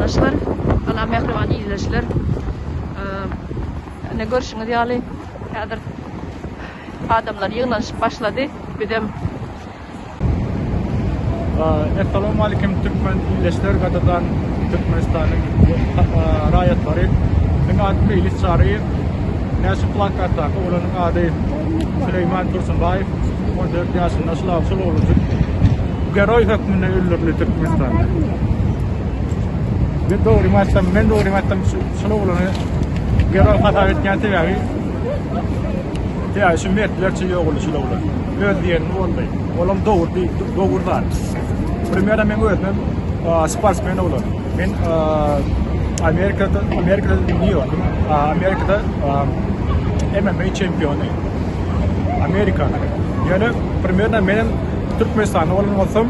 Watandaşlar, salam mähriban ildeşler. Ine görşüňiz ýaly, häzir adamlar ýygnanyşyp başlady. Bizem Essalawmalikim türkmen ildeşler gadyrdan Türkmenistanyň raýatlary. Meň adym Meýlis Çaryýew. Ine şu plakatdaky oglanyň ady Süleýman Tursunbaýew. 14 ýaşynda şul şul oglanjyk geroý hökmünde öldürildi Türkmenistanda. Men dogrymy aýtsam, men dogrymy aýtsam şul oglany geroý hasap etýän sebäbi Sebäbi şu mertlerçe ýogaldy şul oglan. Öz diýenini boldy. Olam dogry dogry zat. Primera men özüm sportsmen oglan. Men Amerikada Amerikada New York'un Amerikada MMA çempiony. Amerikanyň. Ýöne primera menem Türkmenistanda bolan bolsam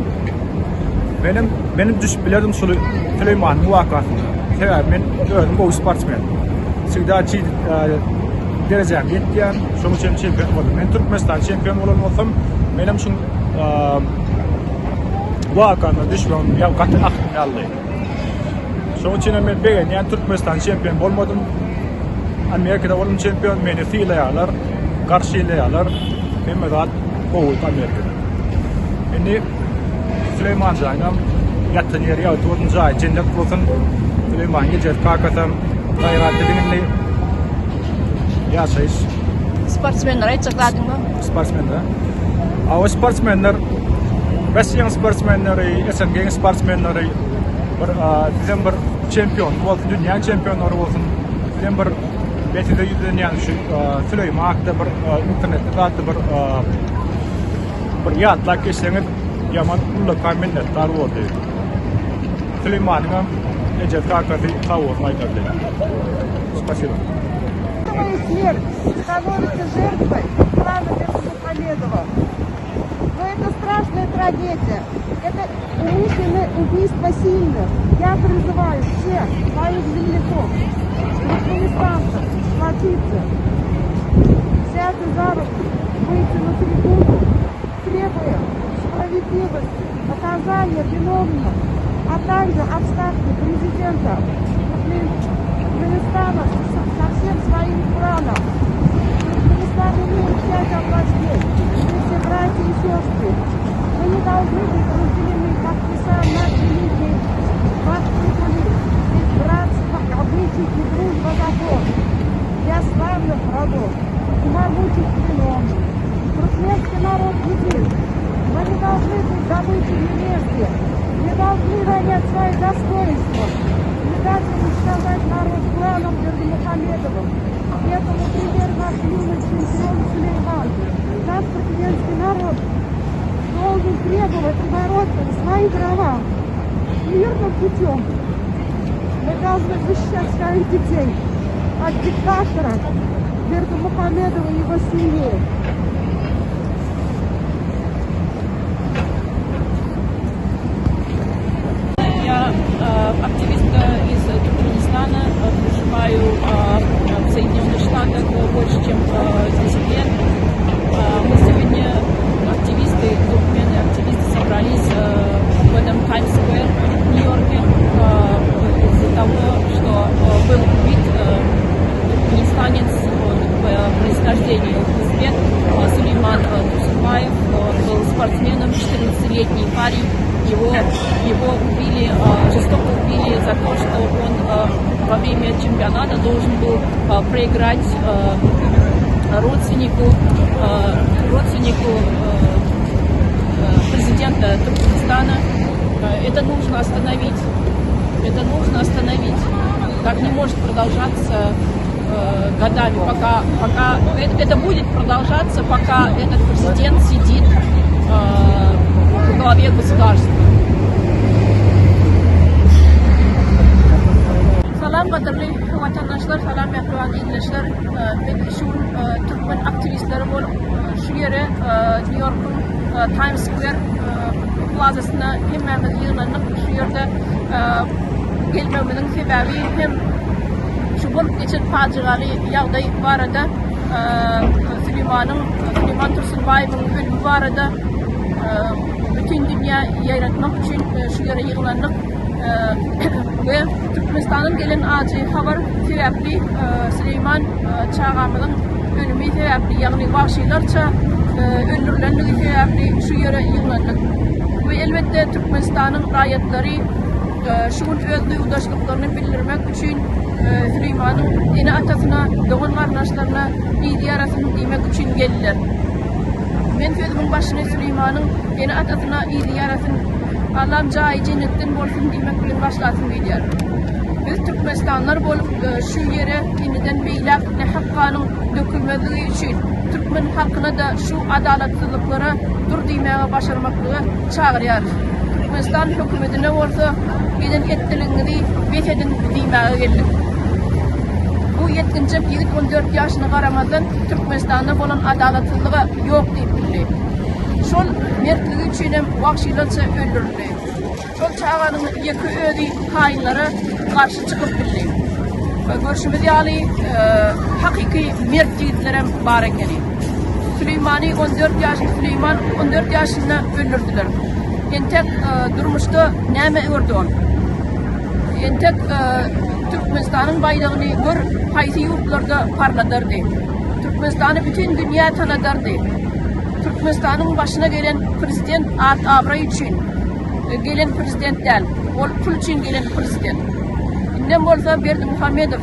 menem menem düşüp bilerdim şul Süleýmanyň wakasyna. Sebäbi men özüm gowy sportsmen. Всегда derejäm ýetýär. Şonuň üçin çempion boldum. Men Türkmenistan çempion bolan bolsam, menem şu wakana düşmegim ýa gaty ahmaldy. Şonuň üçin hem men begenýän Türkmenistan çempion bolmadym. Amerikada boldum çempion, meni sylaýarlar, garşylaýarlar. Hemme zat gowy Amerikada. Indi Süleýman jaýynam ýatan ýeri ýagty bolsun, jaýy jennet bolsun. Süleýman ejesi kakasam gaýrat ediň indi. Ýaşaýyş. Sportsmenlere aýtjak zadyň barmy? Sportsmenler. A o sportsmenler Russiýanyň sportsmenleri, SNG-iň sportsmenleri bir sizem bir çempion bolsun, dünýäň çempionlary bolsun. Sizem bir men size ýüzlenýän şu Süleýman hakda bir internetde zatda bir Bir ýatlap geçseňiz ýaman ullakan minnetdar bordy. Süleýmanyňam ejesi kakasy sag bolsun aýdardy. Spasiba. Моя смерть становится жертвой клана Бердымухамедова. Но это страшная трагедия. Это умышленное убийство сильных. Я призываю всех моих земляков, туркменистанцев, сплотиться, взяться за руки, выйти на трибуну, требуя справедливости, наказания виновных, а также отставки президента Туркменистана со всем своим кланом. Туркменистан имеет пять областей. Мы все братья и сестры. Мы не должны быть разделены, как писал наш великий Махтугули. Ведь братство, обычай и дружба закон. Для славных родов и могучих племен. Туркменский народ един. Мы не должны быть добычей мести. Не должны ронять свои достоинства. Не дать уничтожать народ кланом Бердымухамедовым. Этому пример наш юный чемпион Сулейман. Наш туркменский народ должен требовать и бороться за свои права мирным путем. Мы должны защищать своих детей от диктатора Бердымухамедова и его семьи. Я э, активистка из Туркменистана, э, проживаю э, в Соединенных Штатах больше, чем 10 лет. Мы сегодня, активисты, туркмены, активисты собрались в этом Times Square в Нью-Йорке из-за того, что был убит туркменистанец по происхождению узбек Сулейман Турсунбаев. Он был спортсменом, 14-летний парень. Его, его убили, жестоко убили за то, что он во время чемпионата должен был проиграть родственнику, родственнику президента Туркменистана. Это нужно остановить. Это нужно остановить. Так не может продолжаться годами, пока, пока это будет продолжаться, пока этот президент сидит во главе государства. Salam gadyrly watandaşlar, salam mähriban ildeşler. Biz şu gün türkmen aktiwistleri bolup şu ýere Nýu-Ýorkuň Times Square plazasyna hemmämiz ýygnandyk. Şu ýerde gelmegimiziň sebäbi hem şu bolup geçen pajygaly ýagdaý barada Süleýmanyň, Süleýman Tursunbaýewiň ölümi barada bütin dünýä ýaýratmak üçin şu ýere ýygnandyk. We Türkmenistandan gelen ajy habar sebäpli Süleýman çagamyzyň ölümi sebäpli, ýagny wagşylarça öldürilenligi sebäpli şu ýere ýygnandyk. We elbetde Türkmenistanyň raýatlary şu gün öz duýgudaşlyklaryny bildirmek üçin Süleýmanyň ene-atasyna, dogan-garyndaşlaryna yzy ýarasyn diýmek üçin geldiler. Men sözümiň başyny Süleýmanyň ene-atasyna yzy ýarasyn, Allam jaýy jennetden bolsun diýmek bilen başlasym gelýär. Biz türkmenistanlylar bolup şu ýere indiden beýläk nähak ganyň dökülmezligi üçin türkmen halkyna-da şu adalatsyzlyklara dur diýmäge başarmaklyga çagyrýarys. Türkmenistan hökümetine bolsa eden etdiligiňizi bes ediň diýmäge geldik. Bu ýetginjek ýigit 14 ýaşyna garamazdan Türkmenistanda bolan adalatsyzlyga ýok diýip bildi. Şol mertligi üçinem wagşylarça öldürildi. Şol çaganyň ýeke özi haýynlara garşy çykyp bildi. Görşümiz ýaly, hakyky mert ýigitlerem bar ekeni. Süleýmany 14 ýaş Süleýman 14 ýaşynda öldürdiler. Entek durmuşda näme gördi ol? Entek Türkmenistanyň baýdagyny gör haýsy ýurtlarda parladardy. Türkmenistany bütin dünýä tanadardy. Türkmenistanyň başyna gelen prezident at-abraý üçin gelen prezident däl. Ol pul üçin gelen prezident. Indem bolsa Berdimuhamedow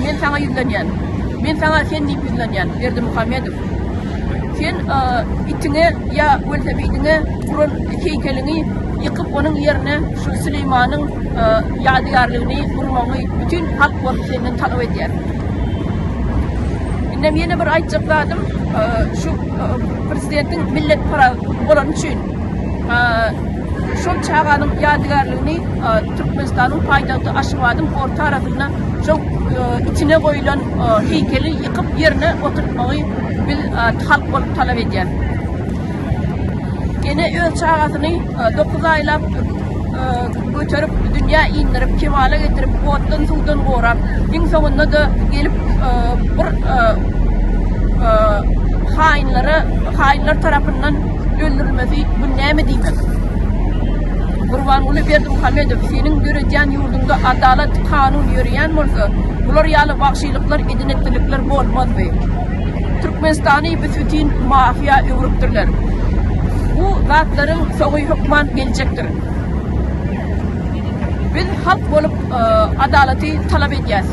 men saňa ýüzlenýän. Men saňa sen diýip ýüzlenýän Berdimuhamedow. Sen itiňe ýa welosipediňe guran heýkeliňi ýykyp onuň ýerine şu Süleýmanyň ýadygärligini gurmagyňy bütin halk bolup senden talap edýär. Indem ýene bir aýtjak zadym şu prezidentiň milletparaz bolany üçin şol çaganyň ýadygärligini Türkmenistanyň paýtagty Aşgabadyň orta arasynda şol içine goýlan heýkeli ýykyp ýerine oturtmagy biz halk bolup talap edýäris. Ene öz çagasyny 9 aýlap göterip dünýä indirip, kemala getirip, otdan suwdan gorap, iň soňunda-da gelip bir haýynlara, haýynlar tarapyndan öldürilmesi bu näme diýmek? Gurbanguly Berdimuhamedow, seniň döredýän ýurduňda adalat, kanun ýöreýän bolsa, bular ýaly wagşylyklar, eden-etdilikler bolmazdy. Türkmenistany büs-bütin mafiýa öwrüpdirler. Bu zatlaryň soňy hökman geljekdir. Biz halk bolup adalaty talap edýäs.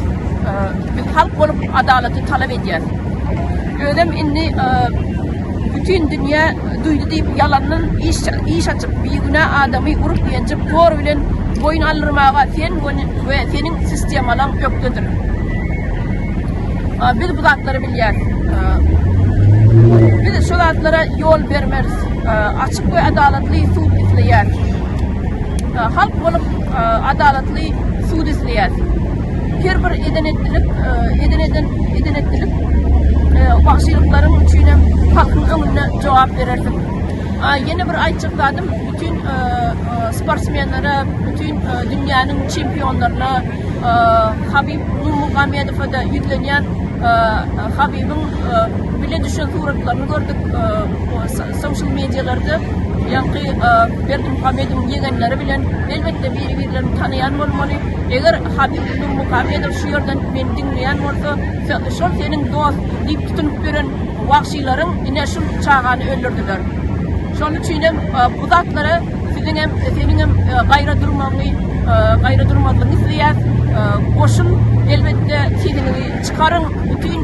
Biz halk bolup adalaty talap edýäs. Özem indi bütin dünýä duýdy diýip ýalandan iş iş açyp bigünä adamy urup ýenjip zor bilen boýun aldyrmaga sen we seniň sistemalaň ökdedir. Biz bu zatlary bilýäris. Biz şu zatlara ýol bermeris. Açyk we adalatly sud isleýäris. Halk bolup adalatly sud isleýäris. Her bir eden etdilik, eden eden eden etdilik wagşylyklaryň üçin hem halkyň öňünde jogap berersiň. Ýene bir aýtjak zadym, bütin sportsmenlere, bütin dünýäniň çempionlaryna Habib Nurmuhamedowa-da ýüzlenýän Habibiň bile düşen suratlaryny gördük social medialarda. Ýaňky Berdimuhamedowyň ýegenleri bilen elbetde biri-birlerini tanaýan bolmaly. Eger Habib Nurmuhamedow şu ýerden meni diňleýän bolsa, şol seniň dost diýip tutunyp ýören wagşylaryň ine şul çagany öldürdiler. Şonuň üçinem bu zatlara siziňem, seniňem gaýra durmagyňy, gaýra durmazlygyňy isleýäs. Goşun elbetde sesiňizi çykaryň, bütin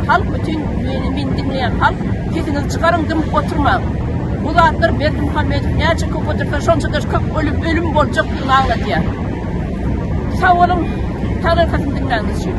halk, bütin meni meni diňleýän halk sesiňizi çykaryň, dymyp oturmaň. Bu zatlar Berdimuhamedow näçe köp otursa, şonça-da köp ölüm, ölüm boljakdygyny aňladýar. Sag boluň, Taňryýalkasyn diňläniňiz üçin.